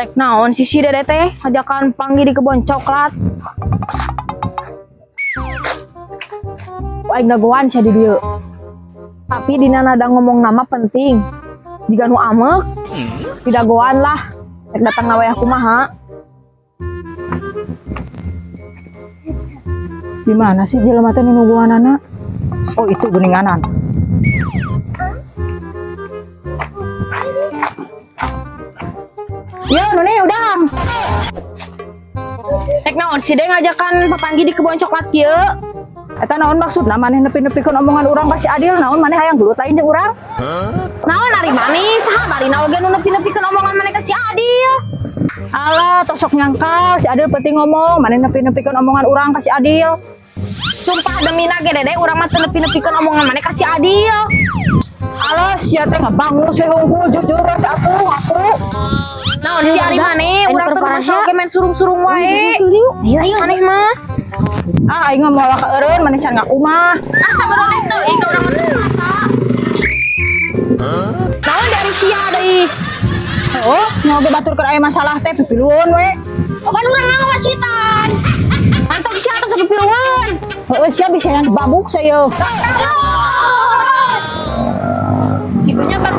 Rek naon sih si Dede teh ngajakan panggil di kebon coklat. Aing dagoan sia di dieu. Tapi dina nada ngomong nama penting. Jiga nu amek, didagoan lah. Rek datang na wayah kumaha. Di mana sih jelema teh nu nungguanana? Oh, itu geuninganan. Yo, Nuni udang. Rek naon sih Dede ngajakan papanggi di kebon coklat kieu? Eta naon maksudna maneh nepi-nepikeun omongan urang ka si Adil, naon maneh hayang gelut lain jeung urang? Naon ari manis, saha barina oge nu nepi-nepikeun omongan maneh ka si Adil. Alah, tosok nyangkal si Adil penting ngomong, maneh nepi-nepikeun omongan urang ka si Adil. Sumpah demi nage Dede, urang mah teu nepi-nepikeun omongan maneh ka si Adil. Alah, sia teh ngabangus we hungkul jujur we si atuh ngaku. Naon si ari maneh, urang teu rumasa oge main surung-surung wae. Ayo, ayo. Maneh mah. Ah, aing mah moal ka eureun maneh can ngaku mah. Ah, sabar teh teuing da urang mah teu rumasa. Naon dari sia deui? Oh, nyawa ge batur keur aya masalah teh pipilueun we. Ogan urang mah ngasitan. Mantap sia atuh sapipilueun. Heeh, sia bisa yang babuk saya. Kitunya baru